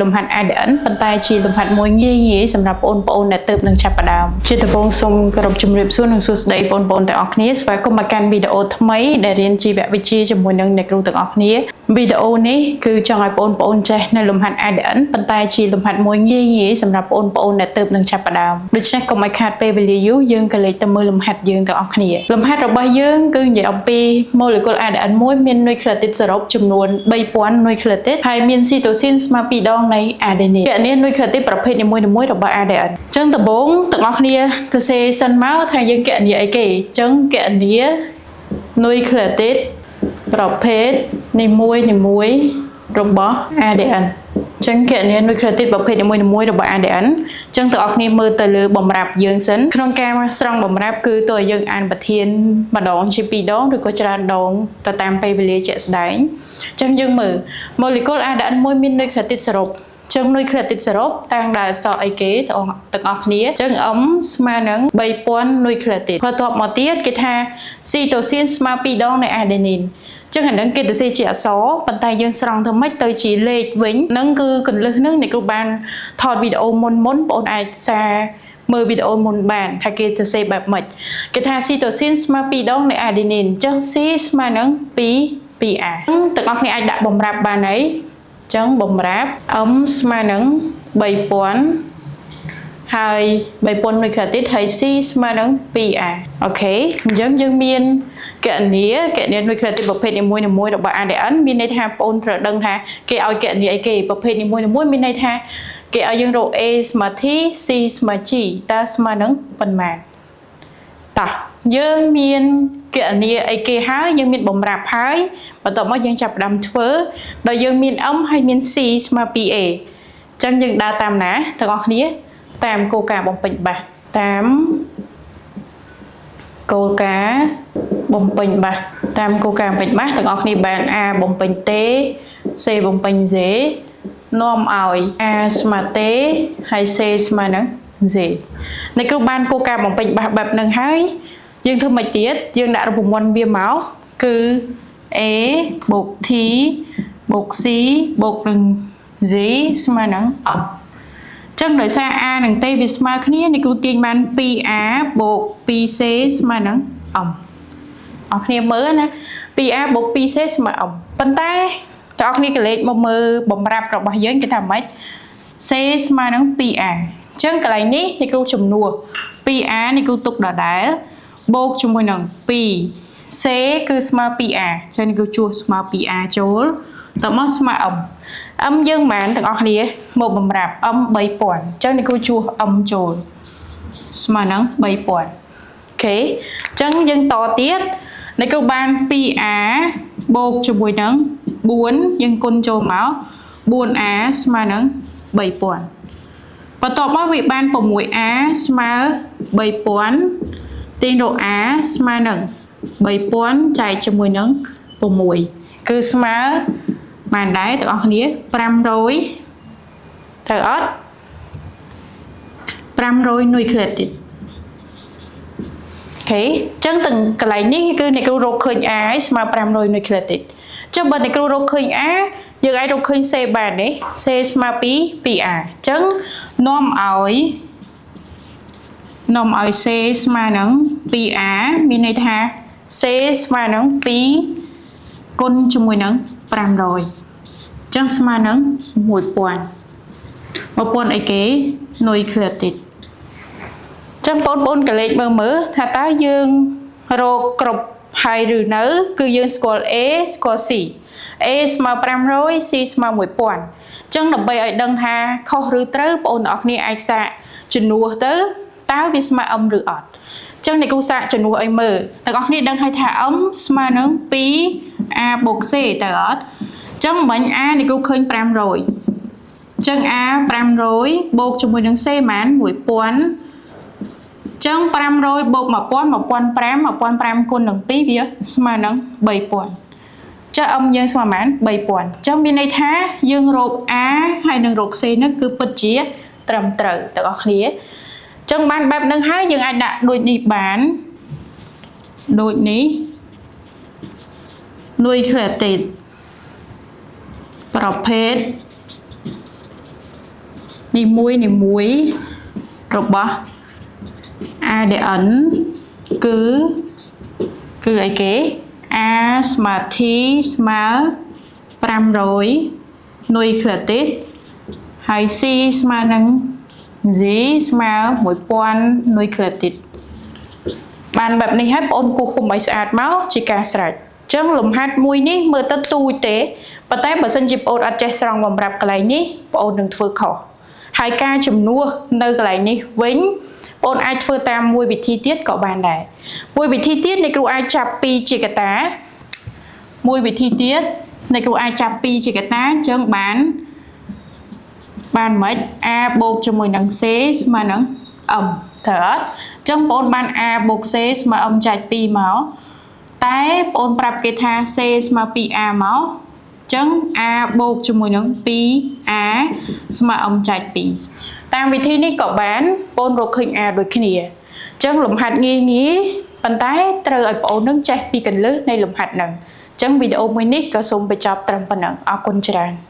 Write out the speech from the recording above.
លំហាត់ ADN ប៉ុន្តែជាលំហាត់មួយងាយងាយសម្រាប់បងប្អូនដែលទើបនឹងចាប់ផ្ដើមជាដំបូងសូមគោរពជម្រាបសួរនិងសួស្តីបងប្អូនទាំងអស់គ្នាស្វាគមន៍មកកាន់វីដេអូថ្មីដែលរៀនជីវវិទ្យាជាមួយនឹងអ្នកគ្រូទាំងអស់គ្នាវីដេអូនេះគឺចង់ឲ្យបងប្អូនចេះនៅលំហាត់ ADN ប៉ុន្តែជាលំហាត់មួយងាយងាយសម្រាប់បងប្អូនដែលទើបនឹងចាប់ផ្ដើមដូច្នេះកុំឲ្យខាតពេលវេលាយូរយើងក៏លេចទៅមើលលំហាត់យើងទាំងអស់គ្នាលំហាត់របស់យើងគឺនិយាយអំពី molecule ADN មួយមាន nucleotide សរុបចំនួន3000 nucleotide ហើយមាន cytosine ស្មើ2ដងនៃ adenine គណនា nucleotide ប្រភេទនីមួយៗរបស់ ADN អញ្ចឹងដំបូងទាំងអស់គ្នាសរសេរសិនមកថាយើងគណនាអីគេអញ្ចឹងគណនា nucleotide ប្រភេទនីមួយនីមួយរបស់ ADN ចឹងគណនា nucleotide ប្រភេទនីមួយៗរបស់ ADN ចឹងទាំងអស់គ្នាមើលទៅលើបំរាប់យើងសិនក្នុងការស្រង់បំរាប់គឺតើយើងអានប្រធានម្ដងជាពីរដងឬក៏ច្រើនដងទៅតាមពេលវេលាជាក់ស្ដែងចឹងយើងមើល molecule ADN មួយមាន nucleotide សរុបចឹង nucleotide សរុបតាំងដោយអក្សរអីគេទាំងអស់ទាំងអស់គ្នាចឹង M ស្មើនឹង3000 nucleotide បន្ទាប់មកទៀតគេថា cytosine ស្មើ2ដងនៃ adenine ចឹងអានឹងគេទៅសេជាអក្សរប៉ុន្តែយើងស្រង់ធ្វើម៉េចទៅជាលេខវិញនឹងគឺកលឹះនឹងអ្នកគ្រូបានថតវីដេអូមុនមុនបងអាចសារមើលវីដេអូមុនបានថាគេទៅសេបែបម៉េចគេថា cytosine ស្មើ2ដងនៃ adenine ចឹង C ស្មើនឹង2 2A ទាំងអស់គ្នាអាចដាក់បំរាប់បានហើយចឹងបំរាប់ M ស្មើនឹង3000ហើយ3000 nucleotide ហើយ C ស្មើនឹង 2A OK អញ្ចឹងយើងមានគណនាគណនា nucleotide ប្រភេទនីមួយៗរបស់ ADN មានន័យថាបងប្អូនត្រូវដឹងថាគេឲ្យគណនាអីគេប្រភេទនីមួយៗមានន័យថាគេឲ្យយើងរក A ស្មើ T C ស្មើ G តើស្មើនឹងប៉ុន្មានតោះយើងមានគណនាអីគេហើយយើងមានបំរាប់ហើយបន្ទាប់មកយើងចាប់ផ្ដើមធ្វើដោយយើងមាន M ហើយមាន C ស្មើ 2A ចឹងយើងដើរតាមណាទាំងអស់គ្នាតាមគោលការណ៍បំពេញបាសតាមគោលការណ៍បំពេញបាសតាមគោលការណ៍បំពេញបាសទាំងអស់គ្នាបាន A បំពេញ T C បំពេញ G នាំឲ្យ A ស្មើ T ហើយ C ស្មើនឹង G អ្នកគ្រូបានគោលការណ៍បំពេញបាសបែបហ្នឹងហើយយើងធ្វើម៉េចទៀតយើងដាក់រូបមន្តវាមកគឺ A បូក T បូក C បូកនឹង G ស្មើនឹង M ចឹងដោយសារ A និង T វាស្មើគ្នាអ្នកគ្រូទាញបាន 2A បូក 2C ស្មើនឹង M អរគ្នាមើលណា 2A បូក 2C ស្មើ M ប៉ុន្តែតើអរគ្នាកលេចមកមើលបំរាប់របស់យើងគេថាម៉េច C ស្មើនឹង 2A អញ្ចឹងកន្លែងនេះអ្នកគ្រូជំនួស 2A អ្នកគ្រូទុកដដែលបូកជាមួយនឹង2 C គឺស្មើ 2A អញ្ចឹងអ្នកគ្រូជួសស្មើ 2A ចូលតមកស្មើ M M យើងមិនទាំងអស់គ្នាមកបំរាប់ M 3000អញ្ចឹងអ្នកគ្រូជួស M ចូលស្មើនឹង3000 OK អញ្ចឹងយើងតទៀតអ្នកគ្រូបាន 2A បូកជាមួយនឹង4យើងគុណចូលមក 4A ស្មើនឹង3000បន្ទាប់មកវាបាន 6A ស្មើ3000ទាញរក A ស្មើនឹង3000ចែកជាមួយនឹង6គឺស្មើបានដែរទាំងអស់គ្នា500ត្រូវអត់500 nucleotide OK អញ្ចឹងទាំងកន្លែងនេះគឺអ្នកគ្រូរកឃើញ A ស្មើ500 nucleotide ចុះបើអ្នកគ្រូរកឃើញ A យើងអាចរកឃើញ C បានទេ C ស្មើ2 2A អញ្ចឹងនាំឲ្យនាំឲ្យ C ស្មើនឹង 2A មានន័យថា C ស្មើនឹង2គុណជាមួយនឹង500អញ្ចឹងស្មើនឹង1000 1000អីគេ nucleotide ចឹងបងប្អូនកលេចមើលមើលថាតើយើងរកគ្រប់ហើយឬនៅ គឺយើងស្គាល់ A ស្គាល់ C A ស្មើ500 C ស្មើ1000ចឹងដើម្បីឲ្យដឹងថាខុសឬត្រូវបងប្អូនទាំងអស់គ្នាអាចសាកជំនួសទៅតើវាស្មើ M ឬអត់ចឹងអ្នកគ្រូសាកជំនួសឲ្យមើលទាំងអស់គ្នាដឹងហើយថា M ស្មើនឹង 2A បូក C តើអត់ចឹងមិញ A អ្នកគ្រូឃើញ500ចឹង A 500បូកជាមួយនឹង C ប៉ុន្មាន1000ចឹង500បូក1000 1500 1500គុណនឹង2វាស្មើនឹង3000ចុះ M យើងស្មើប៉ុន្មាន3000ចឹងមានន័យថាយើងរក A ហើយនឹងរក C នឹងគឺពិតជាត្រឹមត្រូវទាំងអស់គ្នាចឹងបានបែបនឹងហើយយើងអាចដាក់ដូចនេះបានដូចនេះ nucleotide ប្រភេទ នីមួយនីមួយរបស់ ADN គឺគឺអីគេ A ស្មើ T ស្មើ500នុយក្លេទីតហើយ C ស្មើនឹង Z ស្មើ1000នុយក្លេទីតបានបែបនេះហើយបងអូនគូសគុំឲ្យស្អាតមកជាការស្រេចអញ្ចឹងលំហាត់មួយនេះមើលទៅទូចទេប៉ុន្តែបើសិនជាបងអូនអត់ចេះស្រង់បំរាប់កន្លែងនេះបងអូននឹងធ្វើខុសហើយការជំនួសនៅកន្លែងនេះវិញបងអូនអាចធ្វើតាមមួយវិធីទៀតក៏បានដែរមួយវិធីទៀតអ្នកគ្រូអាចចាប់ពីជាកតាមួយវិធីទៀតអ្នកគ្រូអាចចាប់ពីជាកតាអញ្ចឹងបានបានមិន a បូកជាមួយនឹង c ស្មើនឹង m ត្រូវអត់អញ្ចឹងបងអូនបាន a បូក c ស្មើ m ចែក2មកតែបងអូនប្រាប់គេថា c ស្មើ 2a មកអញ្ចឹង a បូកជាមួយនឹង 2a ស្មើ m ចែក2តាមវិធីនេះក៏បានបងអូនរកឃើញ a ដូចគ្នាអញ្ចឹងលំហាត់ងាយងាយប៉ុន្តែត្រូវឲ្យបងអូននឹងចេះពីកលឹះនៃលំហាត់ហ្នឹងអញ្ចឹងវីដេអូមួយនេះក៏សូមបញ្ចប់ត្រឹមប៉ុណ្ណឹងអរគុណច្រើន។